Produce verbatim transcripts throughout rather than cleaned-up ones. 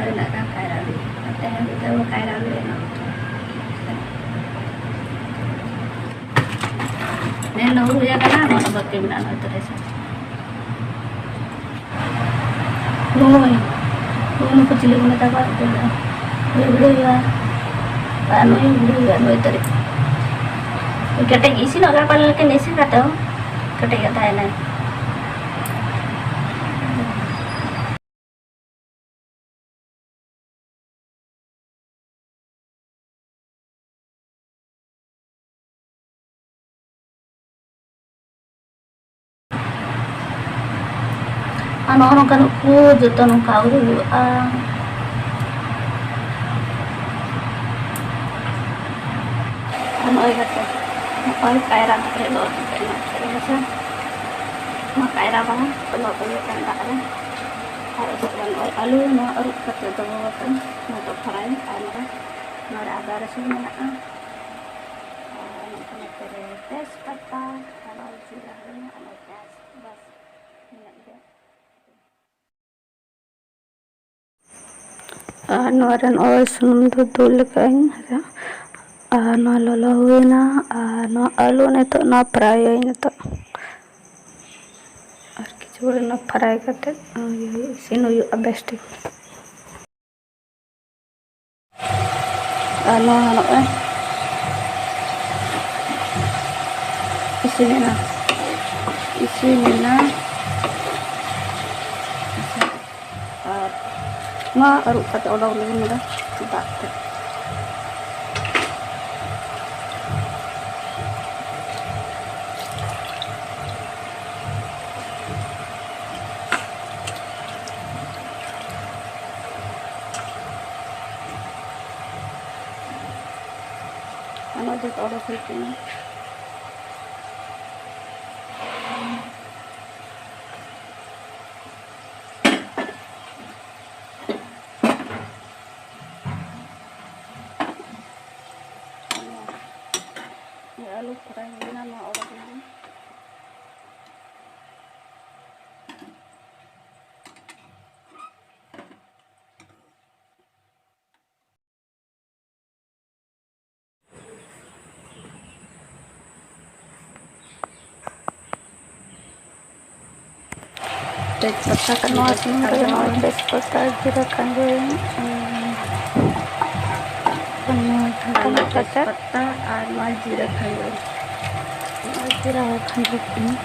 ᱨᱮᱱᱟᱜ ᱠᱟᱱ ᱠᱟᱭᱨᱟ ᱟᱹᱞᱩ᱾ ᱛᱮᱦᱮᱧ ᱫᱚ ᱠᱟᱭᱨᱟ ᱟᱹᱞᱩ ᱨᱮᱱᱟᱜ ᱩᱛᱩ᱾ ᱢᱮᱱ ᱫᱚ ᱦᱩᱭ ᱟᱠᱟᱱᱟ, ᱱᱚᱣᱟ ᱫᱚ ᱵᱟᱹᱠᱤ ᱢᱮᱱᱟᱜᱼᱟ, ᱱᱚᱜᱼᱚᱭ ᱛᱚ ᱨᱮ ᱥᱮ᱾ ᱱᱩᱭ, ᱱᱩᱭ ᱱᱩᱠᱩ ᱪᱤᱞᱤ ᱠᱚ ᱢᱮᱛᱟ ᱠᱚᱣᱟ? ᱱᱩᱭ ᱵᱷᱤᱲᱟᱹᱣ ᱦᱩᱭᱩᱜᱼᱟ᱾ ᱟᱨ ᱱᱩᱭ ᱵᱷᱤᱲᱟᱹᱣ ᱦᱩᱭᱩᱜᱼᱟ, ᱱᱩᱭ ᱛᱟᱹᱨᱤᱡ᱾ ᱠᱮᱴᱮᱡ ᱤᱥᱤᱱᱚᱜ ᱜᱮ ᱯᱟᱞᱮ, ᱞᱮᱠᱤᱱ ᱤᱥᱤᱱ ᱠᱟᱛᱮ ᱦᱚᱸ ᱠᱮᱴᱮᱡ ᱜᱮ ᱛᱟᱦᱮᱱᱟᱭ᱾ ᱟᱨ ᱱᱚᱜᱼᱚ ᱱᱚᱝᱠᱟᱱ ᱩᱠᱩ ᱡᱚᱛᱚ ᱱᱚᱝᱠᱟ ᱟᱹᱣᱨᱤ ᱦᱩᱭᱩᱜᱼᱟ᱾ ᱟᱨ ᱱᱚᱜᱼᱚᱭ ᱜᱟᱛᱮ, ᱱᱚᱜᱼᱚᱭ ᱠᱟᱭᱨᱟ ᱫᱟᱨᱮ ᱫᱚ ᱦᱮᱸᱥᱮ, ᱱᱚᱣᱟ ᱠᱟᱭᱨᱟ ᱵᱟᱦᱟ ᱞᱚ ᱦᱩᱭᱩᱜ ᱠᱟᱱ ᱫᱟᱜ ᱨᱮ᱾ ᱟᱨ ᱤᱥᱤᱱ ᱱᱚᱜᱼᱚᱭ ᱟᱹᱞᱩ ᱱᱚᱣᱟ ᱟᱹᱨᱩᱵ ᱠᱟᱛᱮ ᱫᱚᱦᱚ ᱠᱟᱜ ᱟᱹᱧ, ᱱᱚᱣᱟ ᱫᱚ ᱯᱷᱨᱟᱭ᱾ ᱟᱨ ᱱᱚᱰᱮ, ᱱᱚᱰᱮ ᱟᱫᱟ ᱨᱟᱹᱥᱩᱱ ᱢᱮᱱᱟᱜᱼᱟ᱾ ᱟᱨ ᱱᱚᱛᱮ ᱨᱮ ᱛᱮᱡᱽ ᱯᱟᱛᱟ, ᱟᱨ ᱡᱤᱨᱟᱹ ᱦᱩᱭᱱᱟ, ᱟᱨ ᱯᱮᱸᱭᱟᱡᱽ, ᱵᱟᱥ, ᱱᱤᱱᱟᱹᱜ ᱜᱮ᱾ ᱟᱨ ᱱᱚᱣᱟ ᱨᱮ ᱱᱚᱜᱼᱚᱭ ᱥᱩᱱᱩᱢ ᱫᱚ ᱫᱩᱞ ᱞᱮᱠᱟᱜ ᱟᱹᱧ᱾ ᱟᱨ ᱱᱚᱣᱟ ᱞᱚᱞᱚ ᱦᱩᱭᱱᱟ᱾ ᱟᱨ ᱱᱚᱣᱟ ᱟᱹᱞᱩ ᱱᱤᱛᱚᱜ ᱱᱚᱣᱟ ᱯᱷᱨᱟᱭ ᱟᱹᱧ ᱱᱤᱛᱚᱜ᱾ ᱟᱨ ᱠᱤᱪᱷᱩ ᱜᱷᱟᱹᱲᱤᱡ ᱱᱚᱣᱟ ᱯᱷᱨᱟᱭ ᱠᱟᱛᱮ ᱤᱥᱤᱱ ᱦᱩᱭᱩᱜᱼᱟ ᱵᱮᱥ ᱴᱷᱤᱠ᱾ ᱟᱨ ᱱᱚᱣᱟ ᱱᱚᱜᱼᱚᱭ ᱤᱥᱤᱱᱮᱱᱟ, ᱤᱥᱤᱱᱮᱱᱟ᱾ ᱟᱨ ᱱᱚᱣᱟ ᱟᱹᱨᱩᱵ ᱠᱟᱛᱮ ᱚᱰᱚᱠ ᱞᱟᱹᱜᱤᱫ ᱱᱚᱰᱮ ᱫᱟᱜ ᱛᱮ᱾ ᱚᱱᱟ ᱡᱚᱛᱚ ᱚᱰᱚᱠ ᱦᱩᱭ ᱠᱟᱱᱟ᱾ ᱟᱹᱞᱩ ᱯᱷᱨᱟᱭ ᱦᱩᱭᱱᱟ, ᱱᱚᱣᱟ ᱚᱰᱚᱠ ᱞᱟᱹᱜᱤᱫ᱾ ᱛᱮᱡᱽ ᱯᱟᱛᱟ ᱠᱟᱹᱴᱤᱡ ᱱᱚᱣᱟ ᱥᱩᱱᱩᱢ ᱨᱮ ᱱᱚᱣᱟ ᱛᱮᱡᱽ ᱯᱟᱛᱟ, ᱡᱤᱨᱟᱹ, ᱠᱷᱟᱸᱡᱚᱭᱟᱹᱧ᱾ ᱟᱨ ᱱᱚᱣᱟ ᱛᱮᱡᱽ ᱯᱟᱛᱟ ᱟᱨ ᱱᱚᱣᱟ ᱡᱤᱨᱟᱹ ᱠᱷᱟᱸᱡᱚᱭᱟᱹᱧ᱾ ᱱᱚᱣᱟ ᱡᱤᱨᱟᱹ ᱦᱚᱸ ᱠᱷᱟᱸᱡᱚ ᱠᱮᱫᱟᱹᱧ᱾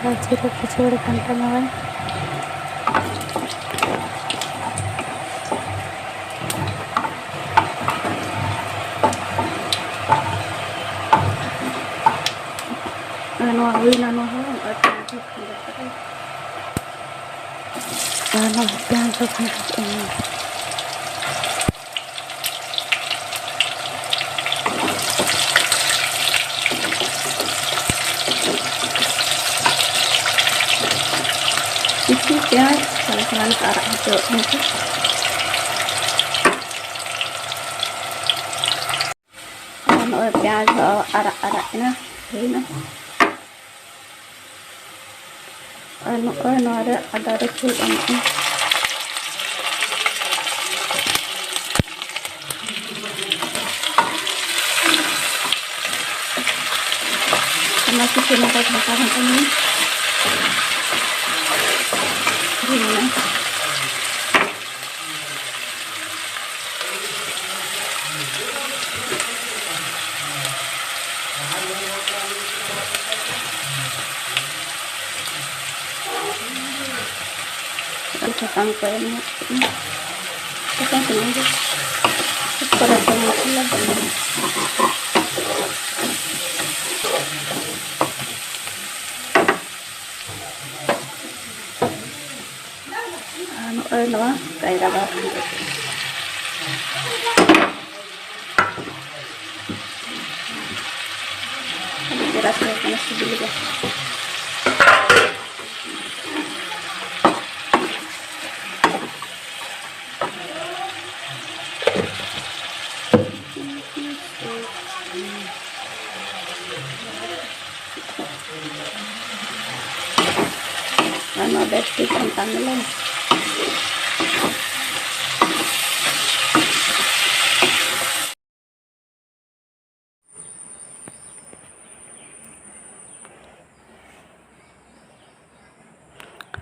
ᱟᱨ ᱡᱤᱨᱟᱹ ᱠᱤᱪᱷᱩ ᱜᱷᱟᱹᱲᱤ ᱜᱷᱟᱱᱴᱟ ᱧᱚᱜᱟᱹᱧ᱾ ᱟᱨ ᱱᱚᱣᱟ ᱦᱩᱭᱱᱟ, ᱱᱚᱣᱟ ᱦᱚᱸ ᱚᱱᱠᱟ ᱜᱮ ᱠᱷᱟᱸᱡᱚ ᱠᱟᱛᱮ᱾ ᱟᱨ ᱱᱚᱣᱟ ᱯᱮᱸᱭᱟᱡᱽ ᱦᱚᱸ ᱠᱷᱟᱸᱡᱚ ᱠᱮᱫᱟᱹᱧ᱾ ᱠᱤᱪᱷᱩ ᱯᱮᱸᱭᱟᱡᱽ ᱦᱟᱞᱠᱟ ᱦᱟᱞᱠᱟ ᱟᱨᱟᱜ ᱦᱚᱪᱚᱣᱟᱜ ᱠᱟᱱᱟ ᱠᱚ᱾ ᱟᱨ ᱱᱚᱜᱼᱚᱭ ᱯᱮᱸᱭᱟᱡᱽ ᱦᱚᱸ ᱟᱨᱟᱜ ᱟᱨᱟᱜ ᱮᱱᱟ, ᱦᱩᱭᱱᱟ᱾ ᱟᱨ ᱱᱚᱜᱼᱚᱭ ᱱᱚᱣᱟ ᱨᱮ ᱟᱫᱟ ᱨᱟᱹᱥᱩᱱ ᱮᱢᱚᱜᱼᱟ᱾ ᱚᱱᱟ ᱠᱚ ᱥᱟᱱᱟᱢ ᱠᱚ ᱜᱷᱟᱱᱴᱟ ᱜᱷᱟᱱᱴᱟ ᱢᱮ᱾ ᱦᱩᱭᱱᱟ᱾ ᱥᱟᱥᱟᱝ ᱠᱚ ᱮᱢ ᱧᱚᱜ ᱠᱮᱫᱼᱟ᱾ ᱥᱟᱥᱟᱝ ᱥᱩᱱᱩᱢ ᱜᱮ᱾ ᱯᱚᱨᱮ ᱛᱮ ᱢᱚᱥᱞᱟ᱾ ᱟᱨ ᱱᱚᱜᱼᱚᱭ ᱱᱚᱣᱟ ᱠᱟᱭᱨᱟ ᱵᱟᱨ᱾ ᱟᱹᱰᱤ ᱪᱮᱦᱨᱟ ᱥᱚ ᱠᱟᱱᱟ, ᱥᱤᱵᱤᱞ ᱜᱮ᱾ ᱟᱨ ᱱᱚᱣᱟ ᱵᱮᱥ ᱴᱷᱤᱠ ᱥᱟᱢᱴᱟᱣ ᱢᱮᱞᱟᱭ᱾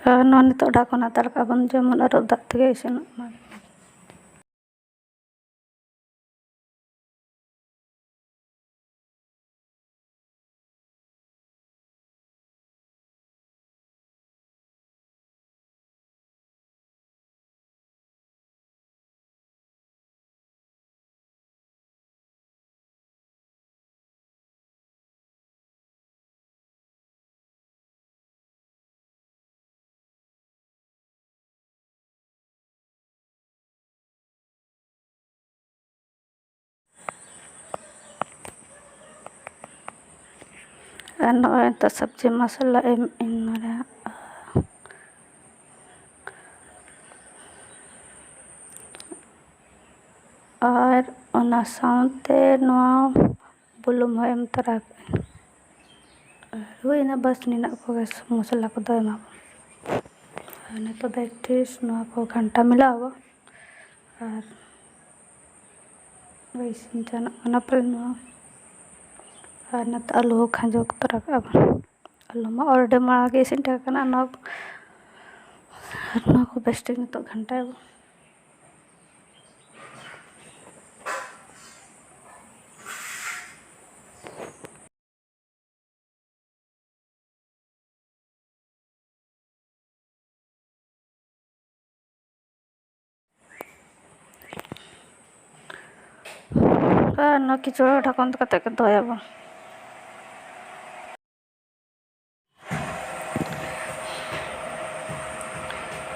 ᱟᱨ ᱱᱚᱣᱟ ᱱᱤᱛᱚᱜ ᱰᱷᱟᱠᱚᱱ ᱦᱟᱛᱟᱲ ᱠᱟᱜᱼᱟ ᱵᱚᱱ, ᱡᱮᱢᱚᱱ ᱟᱨᱚ ᱫᱟᱜ ᱛᱮᱜᱮ ᱤᱥᱤᱱᱚᱜ ᱢᱟ᱾ ᱟᱨ ᱱᱚᱜᱼᱚᱭ ᱱᱤᱛᱚᱜ ᱥᱚᱵᱽᱡᱤ ᱢᱚᱥᱞᱟ ᱮᱢ ᱤᱧ ᱱᱚᱰᱮ᱾ ᱟᱨ ᱚᱱᱟ ᱥᱟᱶᱛᱮ ᱱᱚᱣᱟ ᱵᱩᱞᱩᱝ ᱦᱚᱸ ᱮᱢ ᱛᱚᱨᱟ ᱠᱟᱜᱼᱟᱹᱧ᱾ ᱟᱨ ᱦᱩᱭᱱᱟ ᱵᱟᱥ, ᱱᱤᱱᱟᱹᱜ ᱠᱚᱜᱮ ᱢᱚᱥᱞᱟ ᱠᱚᱫᱚ ᱮᱢᱟ ᱵᱚᱱ᱾ ᱟᱨ ᱱᱤᱛᱚᱜ ᱵᱮᱥ ᱴᱷᱤᱠ ᱱᱚᱣᱟ ᱠᱚ ᱜᱷᱟᱱᱴᱟ ᱢᱤᱞᱟᱹᱣ ᱟᱵᱚ᱾ ᱟᱨ ᱤᱥᱤᱱ ᱪᱟᱞᱟᱜ ᱠᱟᱱᱟ ᱯᱟᱞᱮ ᱱᱚᱣᱟ᱾ ᱟᱨ ᱱᱤᱛᱚᱜ ᱟᱹᱞᱩ ᱦᱚᱸ ᱠᱷᱟᱸᱡᱚ ᱛᱚᱨᱟ ᱠᱟᱜᱼᱟ ᱵᱚᱱ᱾ ᱟᱹᱞᱩ ᱢᱟ already ᱢᱟᱲᱟᱝ ᱜᱮ ᱤᱥᱤᱱ ᱴᱷᱤᱠ ᱟᱠᱟᱱᱟ᱾ ᱱᱚᱣᱟ ᱠᱚ, ᱟᱨ ᱱᱚᱣᱟ ᱠᱚ ᱵᱮᱥ ᱴᱷᱤᱠ ᱱᱤᱛᱚᱜ ᱜᱷᱟᱱᱴᱟᱭᱟᱵᱚᱱ᱾ ᱟᱨ ᱱᱚᱣᱟ ᱠᱤᱪᱩᱲ ᱰᱷᱟᱠᱚᱱ ᱠᱟᱛᱮ ᱜᱮ ᱫᱚᱦᱚᱭᱟᱵᱚᱱ᱾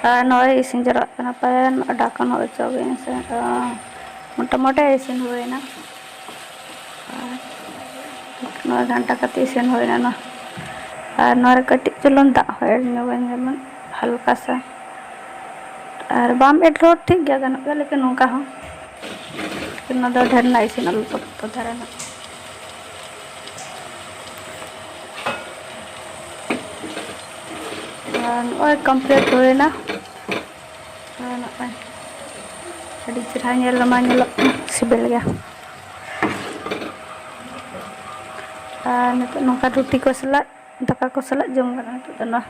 ᱟᱨ ᱱᱚᱜᱼᱚᱭ ᱤᱥᱤᱱ ᱡᱟᱣᱨᱟᱜ ᱠᱟᱱᱟ ᱯᱟᱞᱮᱱ, ᱰᱷᱟᱠᱚᱱ ᱦᱚᱸ ᱚᱪᱚᱜᱟᱹᱧ ᱥᱮ, ᱟᱸ, ᱢᱚᱴᱟᱢᱩᱴᱤ ᱤᱥᱤᱱ ᱦᱩᱭᱱᱟ᱾ ᱟᱨ ᱱᱚᱣᱟ ᱜᱷᱟᱱᱴᱟ ᱠᱟᱛᱮ ᱤᱥᱤᱱ ᱦᱩᱭᱱᱟ ᱱᱚᱣᱟ᱾ ᱟᱨ ᱱᱚᱣᱟ ᱨᱮ ᱠᱟᱹᱴᱤᱡ ᱪᱩᱞᱩᱝ ᱫᱟᱜ ᱦᱚᱸ ᱮᱰ ᱧᱚᱜᱟᱹᱧ, ᱡᱮᱢᱚᱱ ᱦᱟᱞᱠᱟ ᱥᱟ᱾ ᱟᱨ ᱵᱟᱢ ᱮᱰ ᱨᱮᱦᱚᱸ ᱴᱷᱤᱠ ᱜᱮᱭᱟ, ᱜᱟᱱᱚᱜ ᱜᱮᱭᱟ, ᱞᱮᱠᱤᱱ ᱱᱚᱝᱠᱟ ᱦᱚᱸ᱾ ᱞᱮᱠᱤᱱ ᱱᱚᱣᱟ ᱫᱚ ᱰᱷᱮᱨ ᱱᱟ ᱤᱥᱤᱱ ᱟᱞᱚ ᱥᱚᱠᱛᱚ ᱫᱷᱟᱨᱟ ᱱᱟ᱾ ᱟᱨ ᱱᱚᱜᱼᱚᱭ complete ᱦᱩᱭᱱᱟ᱾ ᱟᱨ ᱱᱚᱜᱼᱚᱭ ᱟᱹᱰᱤ ᱪᱮᱦᱨᱟ ᱧᱮᱞ ᱢᱟ ᱧᱮᱞᱚᱜ ᱠᱟᱱᱟ, ᱥᱤᱵᱤᱞ ᱜᱮᱭᱟ᱾ ᱟᱨ ᱱᱤᱛᱚᱜ ᱱᱚᱝᱠᱟ ᱨᱩᱴᱤ ᱠᱚ ᱥᱟᱞᱟᱜ, ᱫᱟᱠᱟ ᱠᱚ ᱥᱟᱞᱟᱜ ᱡᱚᱢ ᱜᱟᱱᱚᱜᱼᱟ ᱱᱤᱛᱚᱜ ᱫᱚ ᱱᱚᱣᱟ᱾